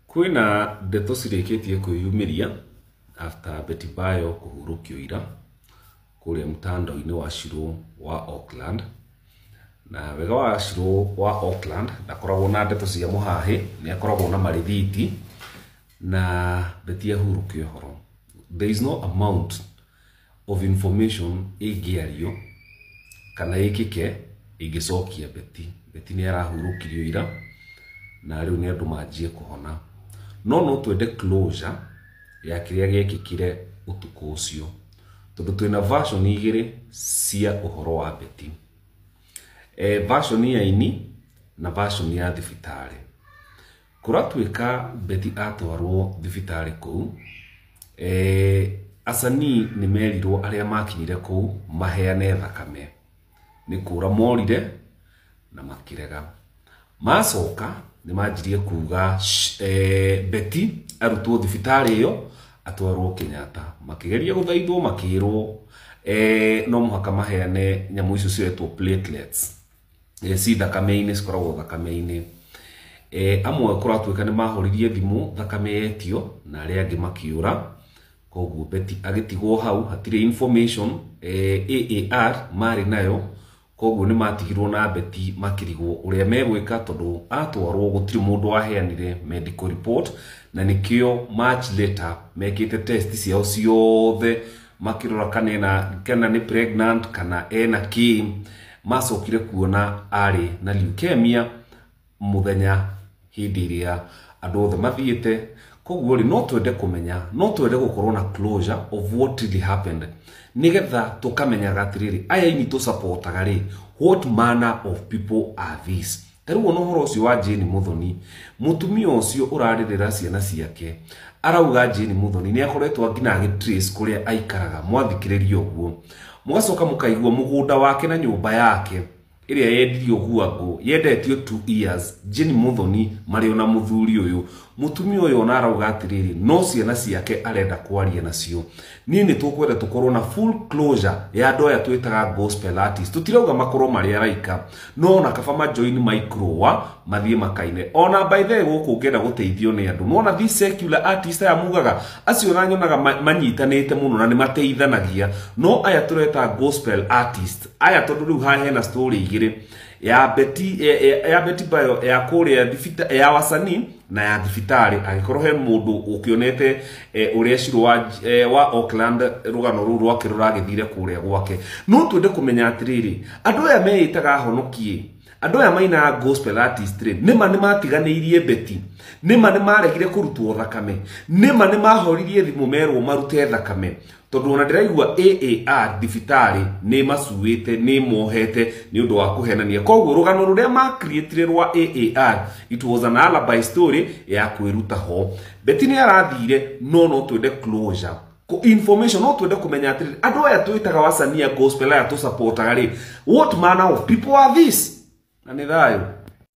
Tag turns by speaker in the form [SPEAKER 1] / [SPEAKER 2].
[SPEAKER 1] Kwĩna ndeto cirĩkĩtie kwĩyumĩria after Betty Bayo kũhurũkio ira kũrĩa mtandao-inĩ wa Shiro wa Auckland. Na wega wa Shiro wa Auckland ndakoragwo na ndeto cia mũhahĩ, nĩ akoragwo na marĩthiti na Betty ahurũkio ũhoro. There is no amount of information ĩngĩario kana ĩkĩke ĩngĩcokia Betty. Betty nĩ arahurũkirio ira na rĩu nĩ andũ manjie kũhona. No no twende closure ya kĩrĩa gĩekĩkire ũtukũ ũcio, tondũ twĩna version igĩrĩ cia ũhoro wa Betty. Version ya ini na version ya thibitarĩ. Kũratuĩka Betty atwarwo thibitarĩ kũu, acanii nĩ merirwo arĩa makinyire kũu maheane thakame. Nĩ kũra morire na makĩrega. Macoka nĩ manjirie kuga Betty arutwo thibitarĩ ĩyo atwarwo Kenyatta. Makĩgeria gũthaithwo makĩrwo no mũhaka maheane nyamũ icio ciretwo platelets. Ci thakame-inĩ, cikoragwo thakame-inĩ. Amwe kũratuĩka nĩ mahoririe thimũ thakame yetio na arĩa angĩ makĩũra. Koguo Betty agĩtigwo hau hatirĩ information AAR marĩ nayo, koguo nĩ matigirwo na Betty makĩrigwo ũrĩa megwĩka tondũ atwarwo gũtirĩ mũndũ waheanire medical report, na nĩkĩo much later mekĩte test ciao ciothe makĩrora kana ena, kana nĩ pregnant kana ena kĩ, macokire kuona arĩ na leukemia mũthenya hĩndĩ ĩrĩa andũ othe mathiĩte. Koguo rĩ, no twende kũmenya, no twende gũkorwo na closure of what really happened, nĩgetha tũkamenyaga atĩrĩrĩ, aya ini tũsupportaga rĩ, what manner of people are these? Ta rĩu ona ũhoro ũcio wa Jane Muthoni, mũtumia ũcio ũrarĩrĩra ciana ciake arauga Jane Muthoni nĩ akoretwo nginya agĩtrace kũrĩa aikaraga. Mwathikĩrĩria ũguo mũgacoka mũkaigua mũgũnda wake na nyũmba yake ĩrĩa yendirio Guangũ yendetio 2 years. Jane Muthoni marĩ ona mũthuri ũyũ, mũtumia ũyũ ona arauga atĩrĩrĩ, no ciana ciake arenda kwaria nacio. Niĩ nĩ tũkwenda tũkorwo na full closure ya andũ aya twĩtaga gospel artist. Tũtirauga makorwo marĩ araika, no ona kaba majoin microwa mathiĩ makaine. Ona by the way gũkũ ngenda gũteithio nĩ andũ, nona these secular artist aya mugaga acio na nyonaga manyitanĩte mũno na nĩ mateithanagia, no aya tũreta gospel artist aya, tondũ rĩu haha hena story igĩrĩ ya Betty, ya Betty Bayo ya kũrĩa thibita ya wasanii na ya thibitarĩ. Angĩkorwo he mũndũ ũkĩonete ũrĩa Shiro wa Auckland rũgano rũu rwake rũragĩthire kũrĩa gwake, no twende kũmenya atĩrĩrĩ, andũ aya meĩtaga ahonokie, andũ aya mainaga gospel artist rĩ, nĩma nĩ matiganĩirie Betty, nĩma nĩ maregire kũrutwo thakame, nĩma nĩ mahoririe thimũ merwo marute thakame, tondũ ona ndĩraigua AAR thibitarĩ nĩ macuĩte, nĩ mohete nĩ ũndũ wa kũhenania. Koguo rũgano rũrĩa macreatire rwa AAR, it was an alibi story ya kwĩruta ho. Betty nĩ arathire, no no twende closure information, no twende kũmenya atĩrĩrĩ, andũ aya twĩtaga wasanii a gospel aya tũsupportaga rĩ, what manner of people are these? Na nĩ thayũ.